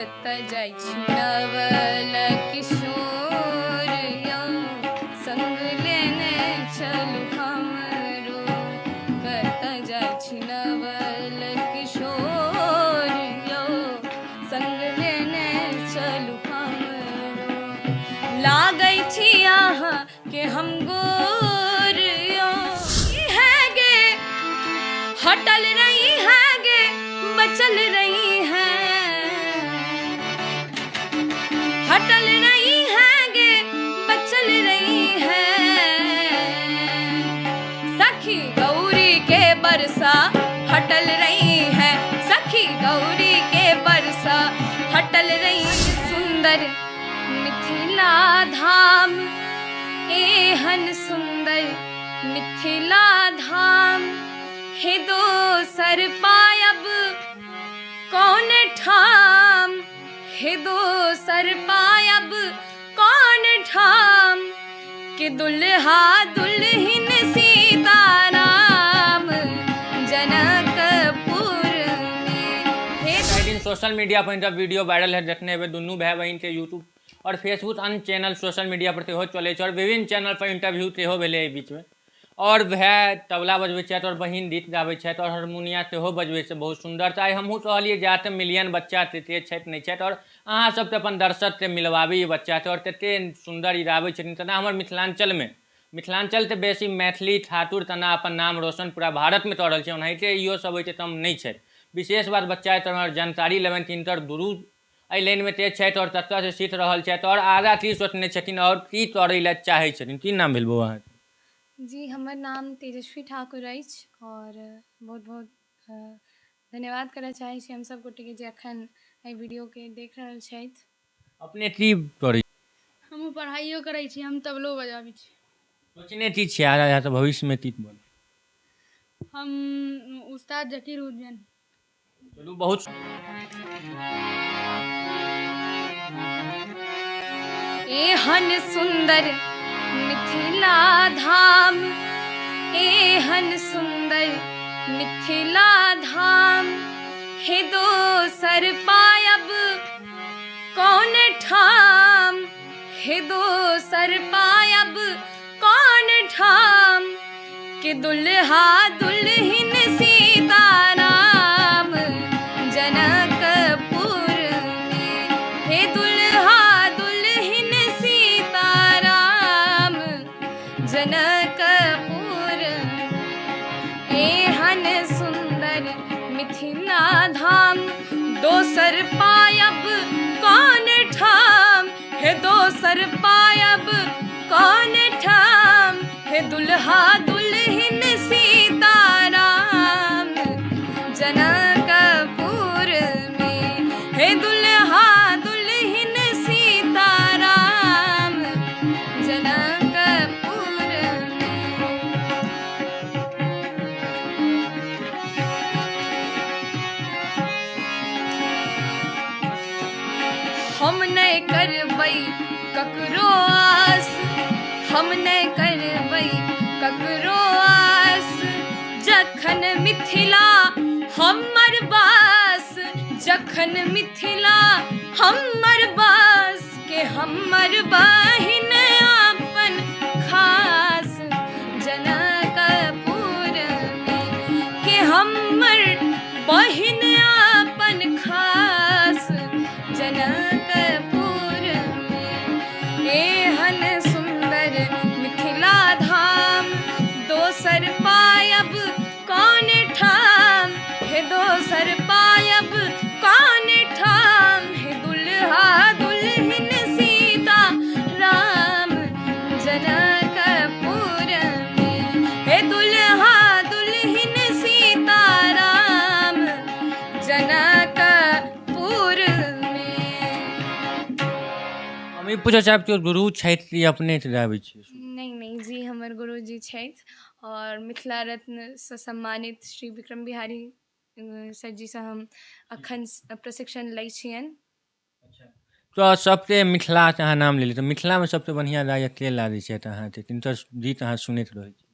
कतऽ जाइ छी नवल किशोर यौ संग लेने चलू हमरो। कतऽ जाइ छी नवल किशोर यौ संग लेने चलू हमरो। लागै छी अहाँके हम गोर यौ है गे, हटल रही है गे, बचल रही है, हटल रही है गे, बचल रही है। सखी गौरी के बरसा हटल रही है, सखी गौरी के बरसा हटल रही। सुंदर मिथिला धाम, एहन सुंदर मिथिला धाम, हे दोसर पायब कौन ठाम, हे दोसर पायब कौन ठाम, कि दुल्हा दुल्हिन सीताराम जनकपुर में। हे आइ दिन सोशल मीडिया पर जब वीडियो वायरल है देखने हेबै दुनू भाय बहिन के यूट्यूब और फेसबुक अन्य चैनल सोशल मीडिया पर सेहो चलै छै और विभिन्न चैनल पर इंटरव्यू सेहो भेलै एहि बीचमे। और भाय तबला बजबै छथि और बहिन गीत गाबै छथि और हारमोनिया सेहो बजबै छै बहुत सुन्दर। तऽ आइ हमहूँ कहलियै जाते मिलियन बच्चा तते छथि नहि छथि और अहाँ सबके अपन दर्शकके मिलबाबी ई बच्चाके और तते सुन्दर ई गाबै छथिन। तेना हमर मिथिलाञ्चलमे मिथिलाञ्चल तऽ बेसी मैथिली ठाकुर तेना अपन नाम रोशन पूरा भारतमे कऽ रहल छै, ओनाहिते इहो सब ओहिके कम नहि छथि। विशेष बात बच्चा एकर जानकारी लेबनि तिनकर गुरु एहि लाइनमे तेज छथि और ततऽसँ सीख रहल छथि और आगाँ की सोचने छथिन और की करै लए चाहै छथिन। की नाम भेल बौआ अहाँके? जी, हमर नाम तेजस्वी ठाकुर अछि और बहुत बहुत धन्यवाद करऽ चाहै छी हम सब गोटेके जे अखन एहि वीडियोके देख रहल छथि। अपने की करै? हमहूँ पढ़ाइयो करै छी, हम तबलो बजाबै छी। सोचने की छियै आगाँ जा कऽ भविष्यमे की बनब? हम उस्ताद जकीर हुसैन। चलू बहुत एहन सुन्दर मिथिला धाम, एहन सुन्दर मिथिला धाम, हे दोसर पायब कौन ठाम, हे दोसर पायब कौन ठाम, कि दुल्हा दुल्हिन सीताराम जनकपुर में। हे दुल्हा दुल्हिन सीताराम जनकपुर। एहन सुन्दर मिथिला धाम, दोसर पायब कौन ठाम, हे दोसर पायब कौन ठाम, हे दुल्हा दुल्हिन सीताराम जनकपुर में। हे दुल्हा दुल्हिन सीताराम जनकपुर में। हम नहि करबै ककरो आस, हम नहि करबै ककरो आस, जखन मिथिला हमर बास, जखन मिथिला हमर बास, के हमर बहिन अपन खास जनकपुर में, के हमर बहिन अपन खास जनकपुर में। एहन सुन्दर मिथिला धाम, दोसर पायब कौन ठाम, हे दोसर पायब कौन ठाम, हे दुल्हा दुल्हिन सीता राम जनकपुर में। हे दुल्हा दुल्हिन सीता राम जनकपुर में। हम ई पूछऽ चाहब कि गुरु छथि कि अपने से गाबै छियै? नहि नहि जी, हमर गुरुजी छथि और मिथिला रत्नसँ सम्मानित श्री विक्रम बिहारी सरजीसँ हम अखन प्रशिक्षण लै छियनि। तऽ सबसे मिथिलाके अहाँ नाम लेलियै तऽ मिथिलामे सबसे बढ़िआँ गायक के लागै छथि अहाँके, किनकर गीत अहाँ सुनैत रहै छी?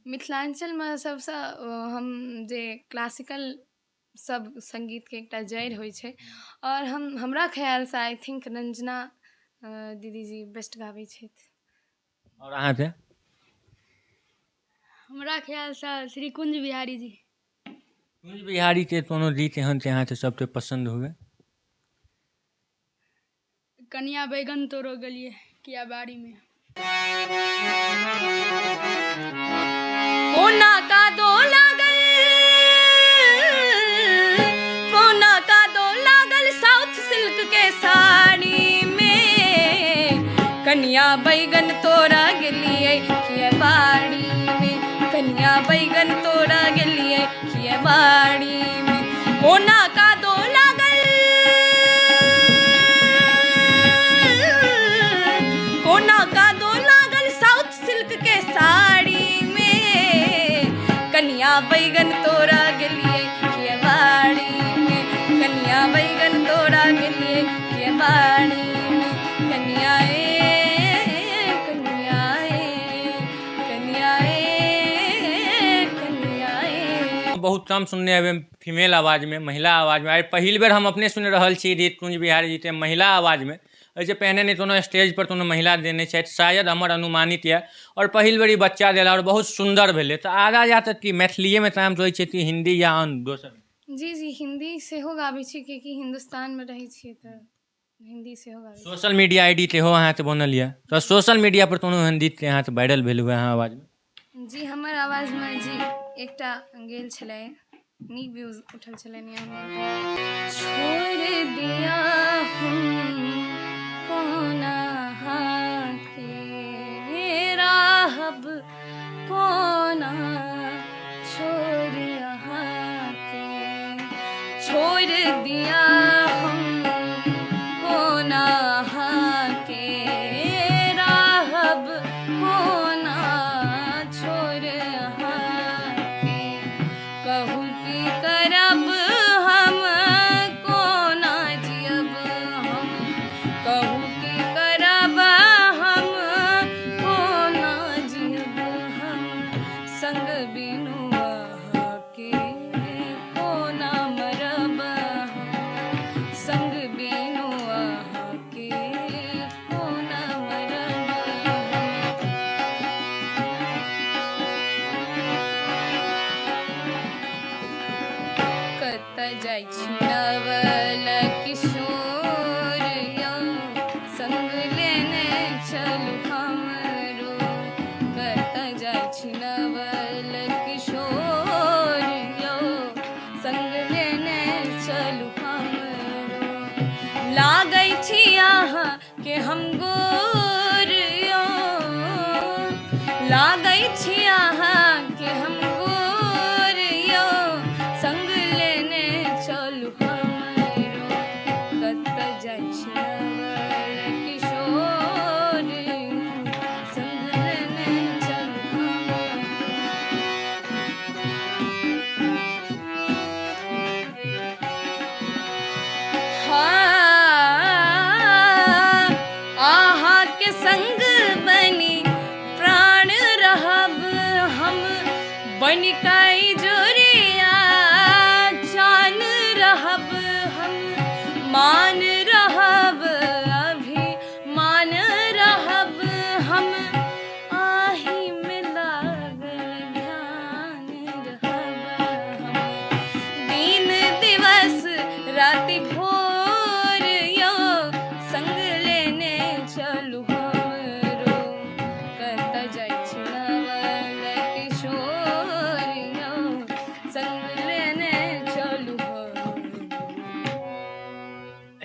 मिथिलाञ्चलमे सबसँ हम जे क्लासिकल सब सङ्गीतके एकटा जड़ि होइ छै। आओर हम हमरा ख्यालसँ I think Ranjana दीदीजी बेस्ट गाबै छथि। आओर अहाँके? हमरा ख्यालसँ श्री कुञ्ज बिहारी जी। कुञ्ज बिहारीके कोनो गीत एहन छै अहाँके सबके पसन्द हुए? कनिया बैगन तोड़ो गेलियै किया बाड़ीमे। कोना कादो लागल, कोना कादो लागल साउथ सिल्क के साड़ी में, कनिया बैगन तोड़ा गेलियै किया बाड़ी में, कनिया बैगन तोड़ा गेलियै किया बाड़ी में, कोना कादो लागल, कोना कादो लागल साउथ सिल्क के साड़ी में, कनिया बैगन तोड़ा गेलियै किया बाड़ी में, कनिया बैगन तोड़ा गेलियै किया बाड़ी में, कनिया ए, कनिया ए, कनिया ए, कनिया ए। बहुत कम सुनने हेबै फीमेल आवाजमे, महिला आवाजमे। आइ पहिल बेर हम अपने सुनि रहल छी गीत कुञ्ज बिहारी जीके महिला आवाजमे। एहिसँ पहिने नहि कोनो स्टेज पर कोनो महिला देने छथि, शायद हमर अनुमानित यऽ। आओर पहिल बेर ई बच्चा देला आओर बहुत सुन्दर भेलै। तऽ आगाँ जा कऽ की मैथिलीएमे काम होइ छै कि हिन्दी या आन दोसर? जी जी, हिन्दी सेहो गाबै छी, कियाकि हिन्दुस्तानमे रहै छियै तऽ हिन्दी सेहो गाबै छी। सोशल मीडिया I D सेहो अहाँके बनल यऽ, तऽ सोशल मीडिया पर कोनो एहन गीत अहाँके वायरल भेल हुए अहाँ आवाजमे? जी, हमर आवाजमे जी एकटा गेल छलै, नीक व्यूज उठल छलनि। छोड़ दिया हम कोना के राहब, कोना छोड़ अहाँके, छोड़ दिया हम कोना के राहब, कोना छोड़ अहाँके, कहू की करब हम, कोना जियब हम, कहू की करब हम, कोना जियब हम, संग बिनु अहाँके कोना मरब हम, संग बिनु अहाँके कोना मरब हम। कतऽ जाइ छी नवल किशोर यौ, संग लेने चलू हमरो, कतऽ जाइ छी नवल किशोर यौ, संग लेने चलू हमरो, लागै छी अहाँके हम गोर यौ, लागै छी अहाँके हम गोर यौ, संग लेने चलू हमरो, कतऽ जाइ छी नवल किशोर यौ, संग लेने चलू हमरो। हाँ, अहाँके संग बनी प्राण रहब हम, बनि कऽ जोरिया चान रहब हम, मान रहब अभी मान रहब हम, आही में लागल ध्यान रहब हम, दिन दिवस राति भोर यौ, संग लेने चलू हमरो, कतऽ जाइ छी नवल किशोर यौ, संग लेने चलू हमरो।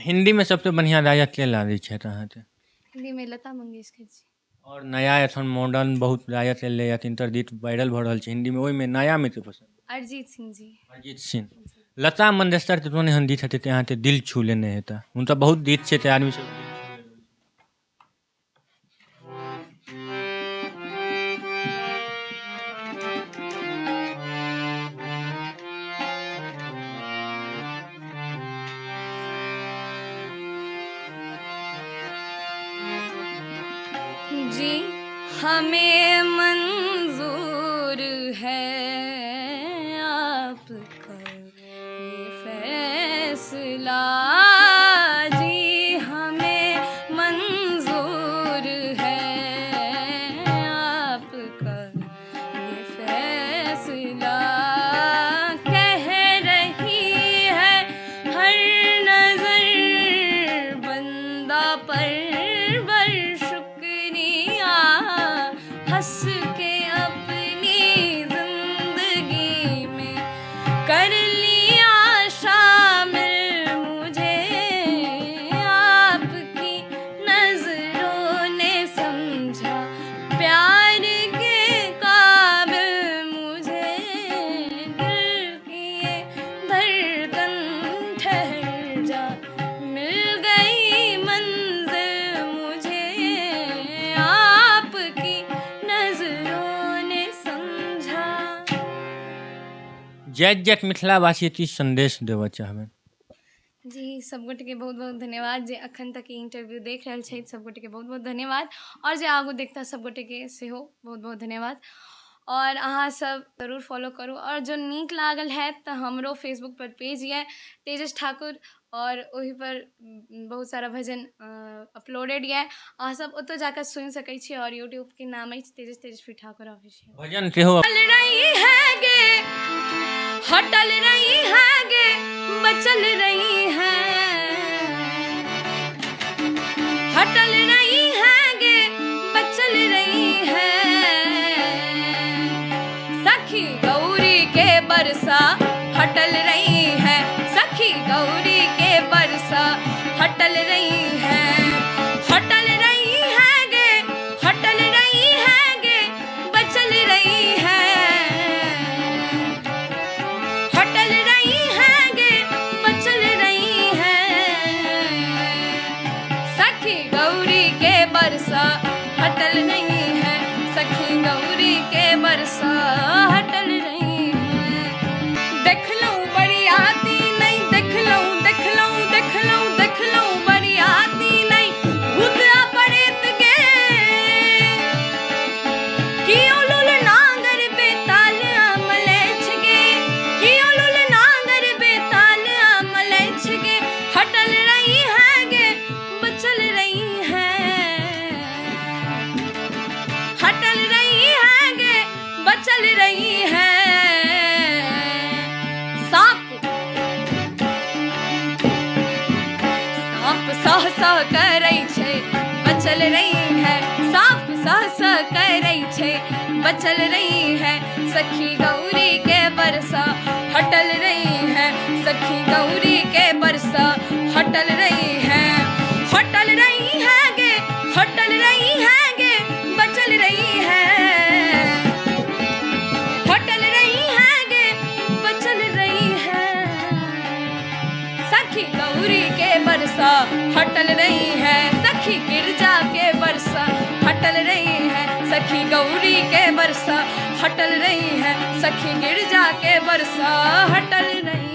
हिन्दीमे सबसँ बढ़िआँ गायक के लागै छथि अहाँके? हिन्दीमे लता मंगेशकर जी। आओर नया एखन मॉडर्न बहुत गायक एलै, तिनकर गीत वायरल भऽ रहल छै हिन्दीमे, ओहिमे नयामे के पसन्द? अरिजीत सिंह जी। अरिजीत सिंह। लता मंगेशकरके कोनो एहन गीत हेतै तऽ अहाँके दिल छू लेने हेतै? हुनकर बहुत गीत छै तऽ आदमी सब दिल छू लेने। जी हमें मंजूर है आपका ये जाइत जाइत मिथिलावासी की सन्देश देबऽ चाहबै? जी, सबगोटेके बहुत बहुत धन्यवाद जे अखन तक ई इंटरव्यू देख रहल छथि। सबगोटेके बहुत बहुत धन्यवाद, आओर जे आगू देखता सबगोटेके सेहो बहुत बहुत धन्यवाद। आओर अहाँ सब जरूर फॉलो करू, आओर जो नीक लागल हैत तऽ हमरो फेसबुक पर पेज यऽ तेजस ठाकुर, आओर ओहिपर बहुत सारा भजन अपलोडेड यऽ, अहाँ सब ओतऽ जाकऽ सुनि सकै छी। आओर यूट्यूबके नाम अछि तेजस तेजस्वी ठाकुर ऑफिशियल। भजन सेहो रही है गे, हटल रही है गे, बचल रही है, हटल रही है गे, बचल रही है। सखी गौरी के बरसा हटल रही है, सखी गौरी के बरसा हटल रही है। हटल रही है गे, हटल रही है गे, बचल रही है, हटल रही है गे, बचल रही है। सखी गौरी के बरसा हटल नहीं है, सखी गौरी के बरसा हटल रही है। देखलहुँ बरियाती नहीं, देखलहुँ देखलहुँ देखलहुँ देखलहुँ बरियाती नहीं, भूत आ पड़ेत गे, कियो लुल नांगर बेताल मलेच्छ गे, कियो लुल नांगर बेताल मलेच्छ गे। हटल रही है गे, बचल रही है, हटल रही है गे, बचल रही है। सांप सांप सह सह करै छै, बचल रही है, सांप सह सह करै छै, बचल रही है। सखी गौरी के बरसा हटल रही है, सखी गौरी के बरसा हटल रही है। हटल रही है गे, हटल रही है गे, बचल रही है, हटल रही है गे, बचल रही है। सखी गौरी के बरसा हटल रही है, सखी गिरजा के बरसा हटल रही है, सखी गौरी के बरसा हटल रही है, सखी गिरजा के बरसा हटल रही।